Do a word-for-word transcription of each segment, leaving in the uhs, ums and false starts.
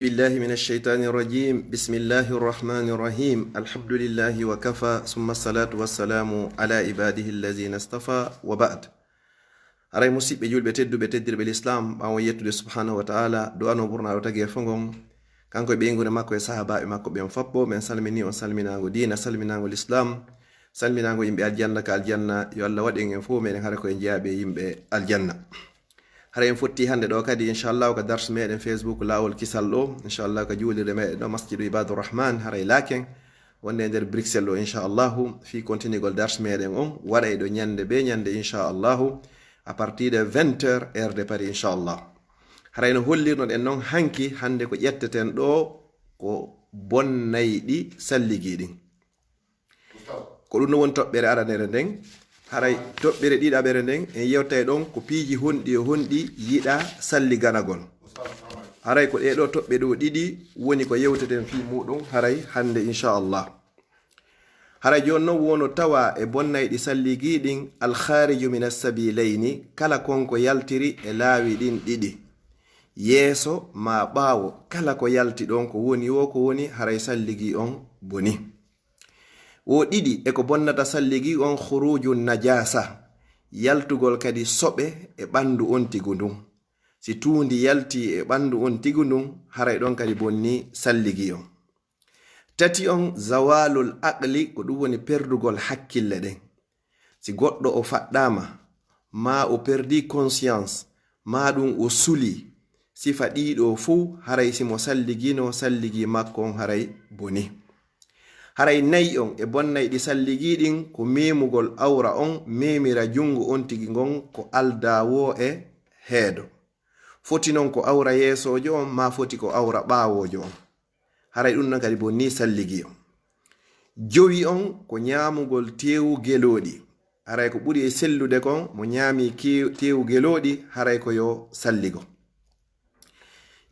بالله من الشيطان الرجيم. بسم الله الرحمن الرحيم. الحمد لله وكفى، ثم الصلاة والسلام على عباده الذين اصطفى، وبعد. Haray musiɓɓe julɓe tedduɓe, teddirɓe l'islam, ɓaawo yettude subhanahu wa ta'ala, du'ano ɓurnaaɗo tagi e fongon, kanko e ɓeynguure makko e sahaabaaɓe makko ɓen foppo, men salmini on salminaango diina, salminaango l'islam, salminaango yimɓe aljanna ka aljanna. Yo Allah waɗ en en fof meɗen hara ko en jeyaaɓe yimɓe aljanna. Hara en fotti hannde ɗo kadi, inchallahu, ko darsu meɗen Facebook Laawol Kisal ɗo, inchallahu, ko juulirde meɗen ɗo, Masjidu Ibadur Rahman, haray Laken, wonde e nder Bruxelles ɗo, inchallahu, fii kontinigol darsu meɗen on, waɗay ɗo ñande be ñande, inchallahu, à partir de vingt heures, heure de Paris, inchallah. Haray no hollirnoɗen noon hanki, hannde ko ƴetteten ɗo ko bonnayɗi salligi ɗin. Ko ɗum no woni toɓɓere aranere nden. Haray toɓɓere ɗiɗaɓere nden, en yewtay ɗon ko piiji honɗi e honɗi yiɗa salliganagol. Haray ko ɗee ɗo toɓɓe ɗo ɗiɗi woni ko yewteten fii muɗum haray hannde, inchallah. Haray jooni non wono tawa e bonnayɗi salligi ɗin alkhariju min assabilayni, kala kon ko yaltiri e laawi ɗin ɗiɗi. Yeeso ma ɓaawo, kala ko yalti ɗon ko woni wo ko woni, haray salligi on boni. Wo ɗiɗi e ko bonnata salligi on khuruju najasa, yaltugol kadi soɓe e ɓandu on tigu ndun. Si tuundi yalti e ɓandu on tigu ndun, haray ɗon kadi bonni salligi on. Tati on zawalul aqli, ko ɗum woni perdugol hakkille ɗen. Si goɗɗo o faɗɗaama, maa o perdi conscience, maa ɗum o suli, sifa ɗiɗo fow, haray si mo salligino, salligi makko on haray boni. Haray nayi on e bonnayɗi salligi ɗin ko memugol awra on, memira junngo on tigi ngon ko aldaa woo e heedo. Foti non ko awra yeesoojo on, maa foti ko awra ɓaawoojo on. Haray ɗum non kadi bonni salligi on. Jowi on ko ñaamugol teewu gelooɗi. Haray ko ɓuri e sellude kon, mo ñaami ke-, teewu gelooɗi, haray ko yo salligo.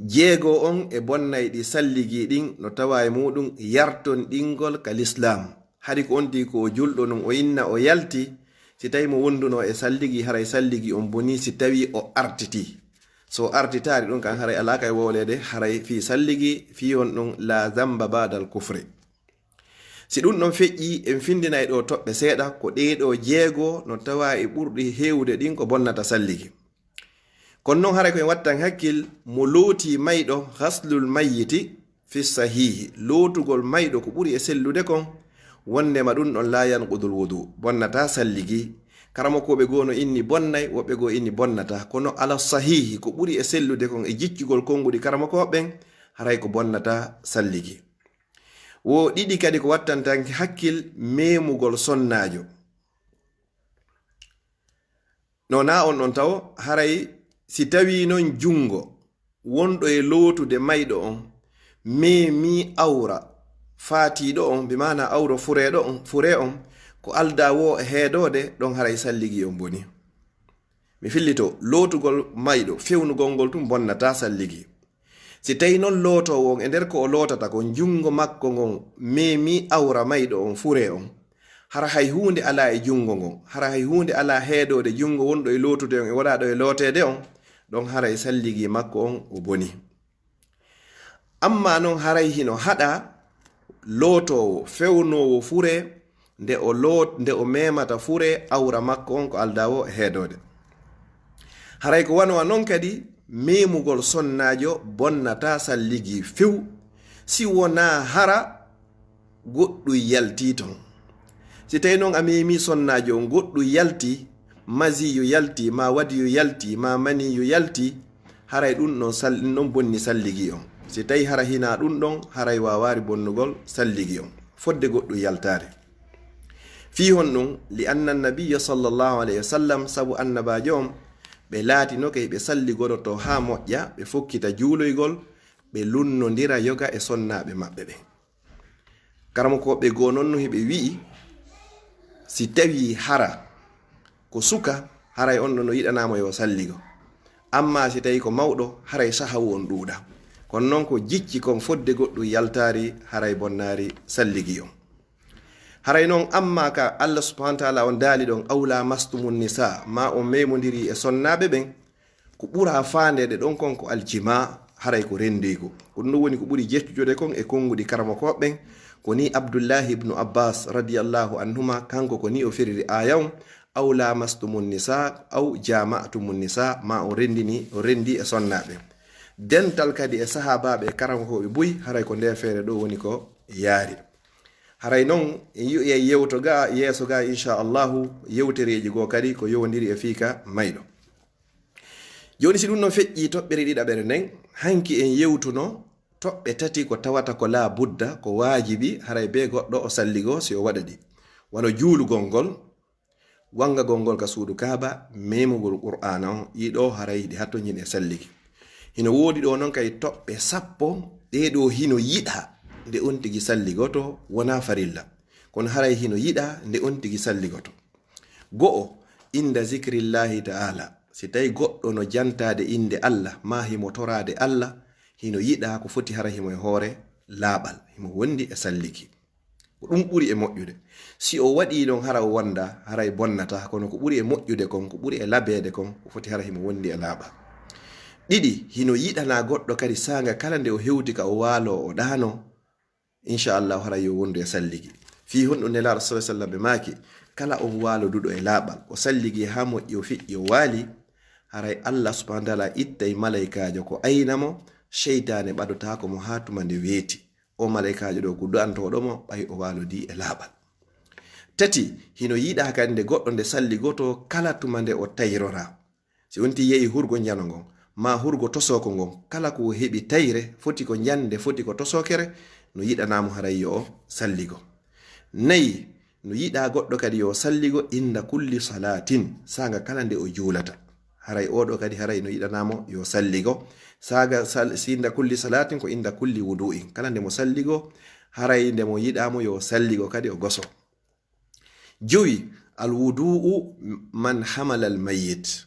Jeego on e bonnayɗi salligi ɗin no tawa e muɗum yarton ɗingol ka lislaam. Hari ko on tigi ko o julɗo nun, o inna o yalti, si tawi mo wonduno e salligi, haray salligi on boni si tawi o artiti. So o artitaari ɗum kan, haray alaa kay wowleede, haray fii salligi, fii on ɗum la zamba ba'dal kufri. Si ɗum ɗon feƴƴi, en findinay ɗo toɓɓe seeɗa, ko ɗee ɗo jeego no tawa e ɓurɗi heewude ɗin ko bonnata salligi. Kono non haray ko en wattan hakkil, mo looti mayɗo, ghaslul mayyiti fi sahihi, lootugol mayɗo ko ɓuri e sellude kon, wondema ɗum ɗon la yanqudul wudu, bonnata salligi. Karamokooɓe goo no inni bonnay, woɓɓe goo inni bonnata. Kono ala sahihi, ko ɓuri e sellude kon e jiccugol konnguɗi karamokooɓe ɓen, haray ko bonnata salligi. Wo ɗiɗi kadi ko wattantanke hakkil, memugol sonnaajo. No na on ɗon tawo, haray si tawi non junngo wonɗo e lootude mayɗo on, memi awra faatiiɗo on, bi maana awra fureeɗo on, furee on, ko aldaa woo e heedoode, ɗon haray salligi on boni. Mi fillito, lootugol mayɗo, fewnugol ngol tun bonnata salligi. Si tawi non lootoowo on e nder ko o lootata kon, junngo makko ngon memi awra mayɗo on, furee on, hara hay huunde alaa e junngo ngon, hara hay huunde alaa heedoode junngo wonɗo e lootude on e wonaaɗo e looteede on, ɗon haray salligi makko on o boni. Amma non haray hino haɗa lootoowo, fewnoowo furee, nde o loot-, nde o memata furee awra makko on ko aldaa woo e heedoode. Haray ko wano non kadi, memugol sonnaajo bonnata salligi few, si wonaa hara goɗɗum yalti ton. Si tawi non a memi sonnaajo on, goɗɗum yalti, maziyu yalti, ma wadiyu yalti, ma maniyu yalti, haray ɗum ɗon sal-, ɗum ɗon bonni salligi on. Si tawi hara hinaa ɗum ɗon, haray waawaari bonnugol salligi on. Fodde goɗɗum yaltaare. Fii honɗum? Li anna nabiyya sallallahu alayhi wa sallam, sabu annabaajo on, ɓe laatino kay ɓe salligoroto haa moƴƴa, ɓe fokkita juuloygol, ɓe lunnondira yoga e sonnaaɓe maɓɓe ɓen. Karamokooɓe goo non no hiɓe wi'i, si tawi hara ko suka, haray on ɗon no yiɗanaama yo salligo. Amma si tawi ko mawɗo, haray sahawu on ɗuuɗa. Kono non ko jicci kon fodde goɗɗum yaltaari, haray bonnaari salligi on. Haray non amma ka Allah subhanahu wa ta'ala on daali ɗon, "Aw lamastumun nisa", ma on memondiri e sonnaaɓe ɓen, ko ɓura faandeede ɗon kon ko aljimaa, haray ko renndeygu. Ko ɗum ɗum woni ko ɓuri jeccude kon e konnguɗi karamokooɓe ɓen, ko ni Abdullahi ibnu Abbas radiyallahu anhuma, kanko ko ni o firiri aaya on, "Aw lamastumun nisa, aw jama'tumun nisa," ma o renndini, o renndi e sonnaaɓe. Dental kadi e sahaabaaɓe e karamokooɓe buy, haray ko nder feere ɗo woni ko yaari. Haray non, en yi'oyay yewto ga, yeeso ga, inchallahu, yewtereeji goo kadi ko yowondiri e fiika mayɗo. Jooni, si ɗum ɗon feƴƴii toɓɓere ɗiɗaɓere nden, hanki en yewtuno toɓɓe tati ko tawata ko laa budda, ko waajibi, haray bee goɗɗo o salligo si o waɗa ɗi. Wano juulugol ngol, wangagol ngol ka suudu Kaaba, memugol Qur'aana on, ɗii ɗoo haray ɗi hattonjini e salligi. Hino woodi ɗoo non kay toɓɓe sappo, ɗee ɗoo hino yiɗaa nde on tigi salligoto, wonaa farilla. Kono haray hino yiɗaa nde on tigi salligoto. Go'o, inda zikrillahi ta'ala, si tawi goɗɗo no jantaade innde Allah, maa himo toraade Allah, hino yiɗaa ko foti hara himo e hoore laaɓal, himo wondi e salligi. Ko ɗum ɓuri e moƴƴude. Si o waɗii ɗon hara o wonda, haray bonnataa, kono ko ɓuri e moƴƴude kon, ko ɓuri e labeede kon, ko foti hara himo wondi e laaɓal. Ɗiɗi, hino yiɗanaa goɗɗo kadi saanga kala nde o hewti ka o waaloo o ɗaanoo, inchallahu, haray yo wondu e salligi. Fii honɗum Nelaaɗo sallallahu alaihi wasallam ɓe maaki, kala on waaloduɗo e laaɓal, o salligi haa moƴƴi, o fiƴƴi, o waali, haray Allah subhanahu wa ta'ala ittay malaykaajo ko ayna mo, seytaane ɓadotaako mo haa tuma nde weeti. O malaykaajo ɗo ko du'antooɗo mo, ɓay o waalodii e laaɓal. Tati, hino yiɗaa kadi nde goɗɗo nde salligoto kala tuma nde o tayroraa. Si on tigi yehi hurgo njano ngon, maa hurgo tosooko ngon, kala ko o heɓi tayre, foti ko njande, foti ko tosookere, no yiɗanaa mo haray yo o salligo. Nayi, no yiɗaa goɗɗo kadi yo salligo inda kulli salaatin, saanga kala nde o juulata. Haray oo ɗoo kadi haray no yiɗanaa mo yo salligo. Saaga sal-, si inda kulli salaatin ko inda kulli wudu'in. Kala nde mo salligo, haray nde mo yiɗaa mo yo salligo kadi o goso. Jowi, al wudu'u man hamalal mayyit.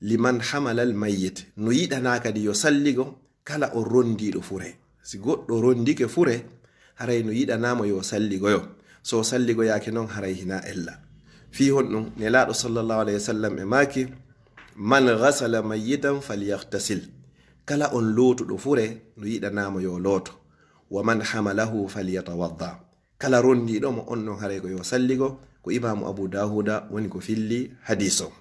Liman hamalal mayyit. No yiɗanaa kadi yo salligo kala on rondiiɗo fure. Si goɗɗo rondike fure, haray no yiɗanaa mo yo salligoyo. So salligoyaaki non, haray hinaa ella. Fii honɗum? Nelaaɗo sallallahu alayhi wa sallam e maaki, "Man ghasala mayyitan falyaghtasil." Kala on lootuɗo fure, no yiɗanaa mo yo looto. "Wa man hamalahu falyatawadda." Kala rondiiɗo mo, on non haray ko yo salligo. Ko Imaamu Abu Daawuda woni ko filli hadiis on.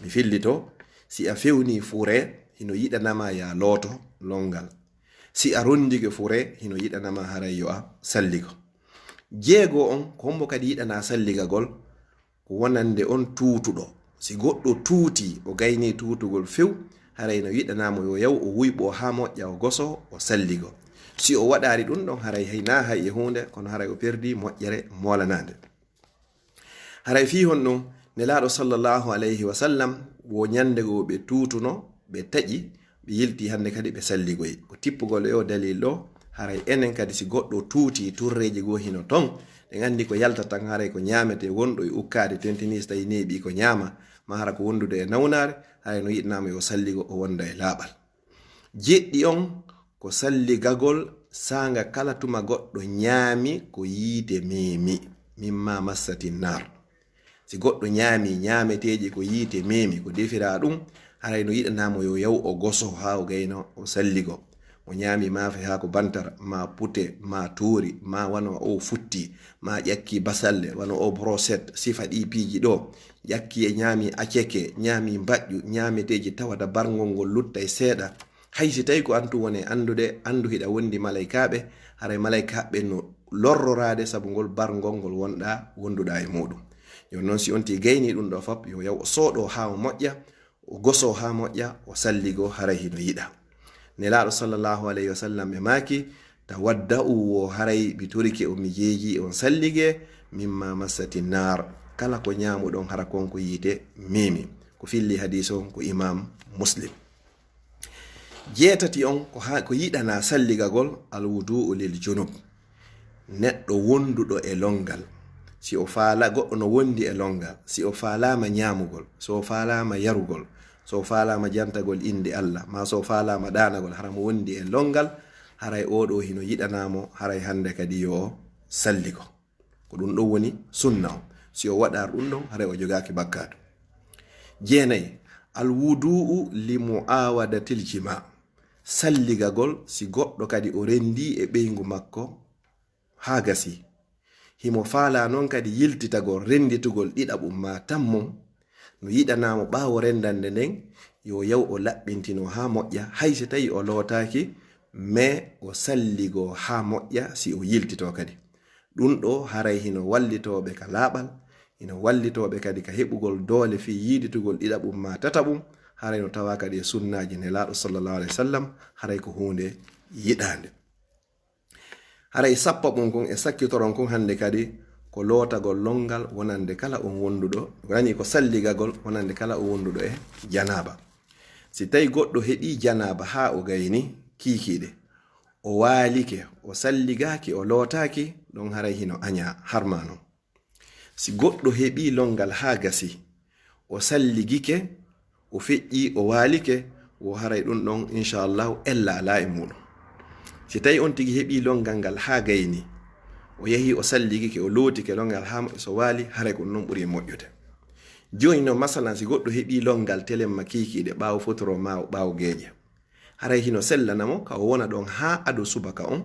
Mi fillito, si a fewnii fure, hino yiɗanama ya looto longal. Si a rondike fure, hino yiɗanama haray yo a salligo. Jeego on, ko hombo kadi yiɗana salligagol? Ko wonande on tuutuɗo. Si goɗɗo tuuti, o gaynii tuutugol few, haray no yiɗanamo yo yaw o wuyɓo haa moƴƴa, o goso, o salligo. Si o waɗaari ɗum ɗon, haray hay na hay e huunde, kono haray o perdi moƴƴere moolanaande. Haray fii honɗum, Nelaaɗo sallallahu alayhi wa sallam, wo ñande goo ɓe tuutuno, ɓe taƴi, ɓe yilti hannde kadi ɓe salligoyi. Ko tippugol e o dalil ɗo, haray enen kadi si goɗɗo tuuti turreeji goo hino ton, ɗen anndi ko yalta tan haray ko ñaamete wonɗo e ukkaade tentinis tawi neeɓi ko ñaama, ma hara ko wondude e nawnaare, haray no yiɗanaama yo salligo o wonda e laaɓal. Jeɗɗi on ko salligagol saanga kala tuma goɗɗo ñaami ko yiite meemi, mimma massati naar. Si goɗɗo ñaami ñaameteeji ko yiite meemi, ko defiraa ɗum, haray no yiɗanaamo yo yaw o goso haa o gayno o salligo. Mo ñaami maafe haa ko bantar, ma pute, ma toori, ma wano o futti, ma ƴakki basalle, wano o brochette, sifa ɗi piiji ɗo, ƴakki e ñaami aceke, ñaami mbaƴƴu, ñaameteeji tawata barngol ngol luttay seeɗa. Hay si tawi ko an tun woni anndude, anndu hiɗa wondi malaykaaɓe, haray malaykaaɓe no lorroraade sabu ngol barngol ngol wonɗa, wonduɗa e muɗum. Jooni noon, si on tigi gayni ɗum ɗo fop, yo yaw o sooɗo haa o moƴƴa, o goso haa moƴƴa, o salligo haray hino yiɗa. Nelaaɗo sallallahu alayhi wa sallam ɓe maaki, "Tawadda'u wo haray mi torike on, mi jeeji on sallige, mimma massati naar, kala ko ñaamuɗon hara kon ko yiite meemi." Ko filli hadiis on ko Imaam Muslim. Jeetati on ko ha, ko yiɗana salligagol, al wudu'u lil junub. Neɗɗo wonduɗo e longal. Si o faala, goɗɗo no wondi e longal. Si o faalaama ñaamugol, so o faalaama yarugol, so o faalaama jantagol innde Allah, ma so o faalaama ɗaanagol, hara mo wondi e longal, haray oo ɗoo hino yiɗanaa mo, haray hannde kadi yo o salligo. Ko ɗum ɗon woni sunna on. Si o waɗaar ɗum ɗon, haray o jogaaki bakkaatu. Jeenay, al wudu'u li mu'awadatil jima. Salligagol si goɗɗo kadi o renndii e ɓeyngu makko haa gasi. Himo faalaa noon kadi yiltitagol rennditugol ɗiɗaɓum maa tammum, no yiɗanaa mo ɓaawo renndannde nden, yo yaw o laɓɓintino haa moƴƴa, hay si tawii o lootaaki, mais o salligoo haa moƴƴa si o yiltitoo kadi. Ɗum ɗoo haray hino wallitoo ɓe ka laaɓal, hino wallitoo ɓe kadi ka heɓugol doole fii yiiditugol ɗiɗaɓum maa tataɓum, haray no tawaa kadi e sunnaaji Nelaaɗo sallallahu alayhi wa sallam, haray ko huunde yiɗaande. Haray sappaɓum kun e sakkitoron kun hannde kadi ko lootagol lonngal wonande kala on wonduɗo, woni ko salligagol wonande kala on wonduɗo e janaaba. Si tawii goɗɗo heɓii janaaba haa o gayni kiikiiɗe, o waalike, o salligaaki, o lootaaki, ɗon haray hino añaa, harmaa non. Si goɗɗo heɓii lonngal haa gasi, o salligike, o feƴƴii, o waalike, wo haray ɗum ɗon, inchallahu, ella alaa e muuɗum. Si tawii on tigi heɓii lonngal ngal haa gayni, o yahii, o salligike, o lootike lonngal haa moƴƴi, so waali, haray ko ɗum ɗon ɓuri moƴƴude. Jooni non, masalan, si goɗɗo heɓii lonngal telemma kiikiiɗe ɓaawo fotoro maa ɓaawo geeƴe, haray hino sellana mo ka o wona ɗon haa ado subaka on,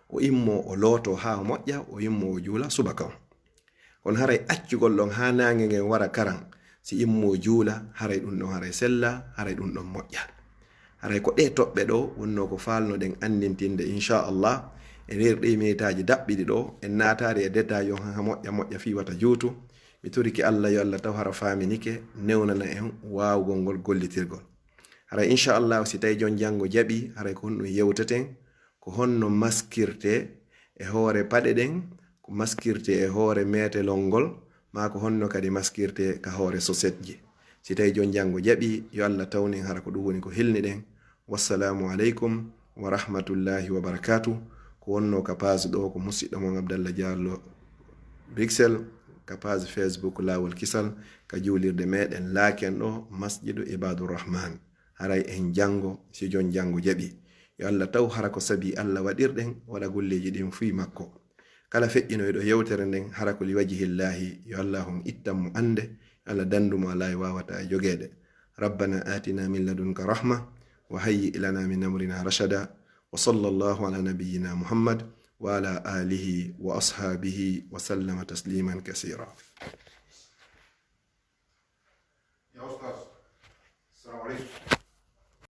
o immoo, o lootoo haa o moƴƴa, o immoo, o juula subaka on. Kono haray accugol ɗon haa naange ngen wara karan, si immoo juula, haray ɗum ɗon haray sella, haray ɗum ɗon moƴƴa. Haray ko ɗee toɓɓe ɗoo wonnoo ko faalnoɗen anndintinde, inchallah, e nder ɗii minitaaji daɓɓiɗi ɗoo, en naataali e détail on haa moƴƴa moƴƴa fii wata juutu. Mi torike Allah yo Allah taw hara faaminike, newnana en waawugol ngol gollitirgol. Haray inchallah, si tawii jon janngo jaɓii, haray ko honɗum yewteten, ko honno maskirtee e hoore paɗe ɗen, ko maskirtee e hoore meetelol ngol, maa ko honno kadi maskirtee ka hoore sosetji. Si tawii jon janngo jaɓii, yo Allah tawnin hara ko ɗum woni ko hilniɗen. Wassalaamu aleykum wa rahmatullahi wa barakaatu. Ko wonnoo ka page ɗoo ko musiɗɗo mon Abdallah Diallo Bruxelles, ka page Facebook Laawol Kisal, ka juulirde meɗen Laaken ɗoo, Masjidu Ibadur Rahman. Haray en janngo, si jon janngo jaɓii. Yo Allah taw hara ko sabii Allah waɗirɗen, waɗa golleeji ɗin fii makko. Kala feƴƴinoyɗo yewtere nden, hara ko liwajhillaahi, yo Allah on ittan mo annde, yo Allah danndu mo alaa e waawataa e jogeede. ربنا آتنا من لدنك رحمة وهيئ لنا من أمرنا رشدا. وصلى الله على نبينا محمد وعلى آله وأصحابه وسلم تسليما كثيرا. يا أستاذ، السلام عليكم.